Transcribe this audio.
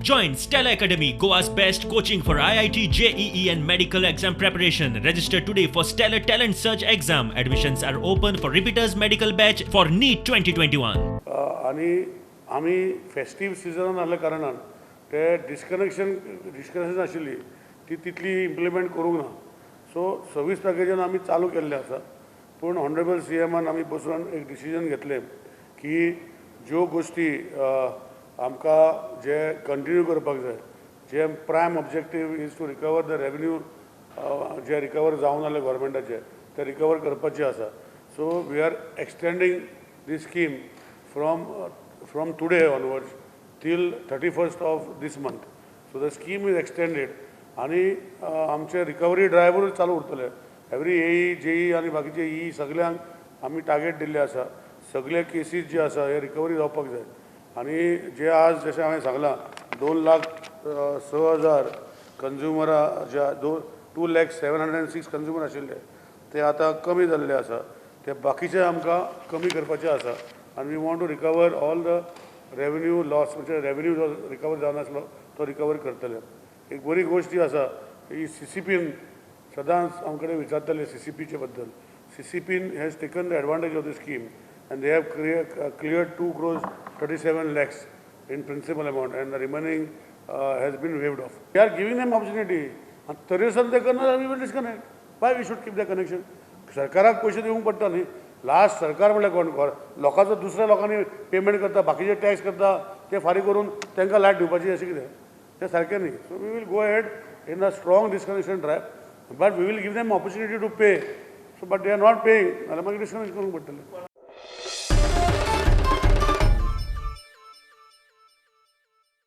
Join Stella Academy, Goa's best coaching for IIT, JEE, and medical exam preparation. Register today for Stellar Talent Search exam. Admissions are open for repeaters medical batch for NEET 2021. आनी आमी festive सिजनान आहल्या कारणान ते disconnection आशिल्ली ती तितली implement करूंक ना. So service पॅकेजीन आमी चालू केल्लें आसा, पूण ऑनरेबल सी एमान आमी बसून एक डिसिजन घेतलें की ज्यो गोश्टी आमकां जे कंटिन्यू करपाक जाय, जे prime objective is to recover the revenue, J recover जावंक नासलें गोवोरमेंटाचे ते रिकवर करपाचे आसा. So we are extending this scheme from today onwards till 31st of this month. So the scheme is extended आनी आमचे रिकवरी ड्रायव्हरूय चालू उरतले. एवरी एई, JEE आनी बाकीचे ई सगल्यांक आमी टार्गेट दिल्ले आसा. सगळे केसीस जे आसा हे रिकवरी जावपाक जाय. आनी जे आज जशें हांवें सांगलां, 2,06,000 कंज्युमरां जे दोन 2,00,706 कंज्युमर आशिल्ले ते आतां कमी जाल्ले आसा. ते बाकीचे आमकां कमी करपाचे आसा आनी we want to recover all the revenue loss, म्हणजे रेवेन्यू जो रिकवर जावनासलो तो रिकवर करतले. एक बरी गोश्ट जी आसा ही, सी सी पीन सदांच आमचे कडेन विचारताले सी सी पीचे बद्दल. सी सी पीन has taken the advantage of the scheme and they have clear 2 crores 37 lakhs in principal amount and the remaining has been waived off. We are giving them opportunity. आनी तरी आसतना ते करना जाल्यार we will disconnect. Why we should keep the connection? सरकाराक पयशे दिवंक पडटा न्ही लास्ट. सरकार म्हणल्यार कोण? लोकांचो दुसऱ्या लोकांनी पेमेंट करता, बाकीचे टॅक्स करता, ते फारीक करून तांकां लायट दिवपाची, अशें कितें तें सारकें न्ही. So we will go ahead in a strong disconnection drive, but we will give them opportunity to pay. So but they are not paying जाल्यार मागीर डिस्कनेक्ट करूंक पडटलें.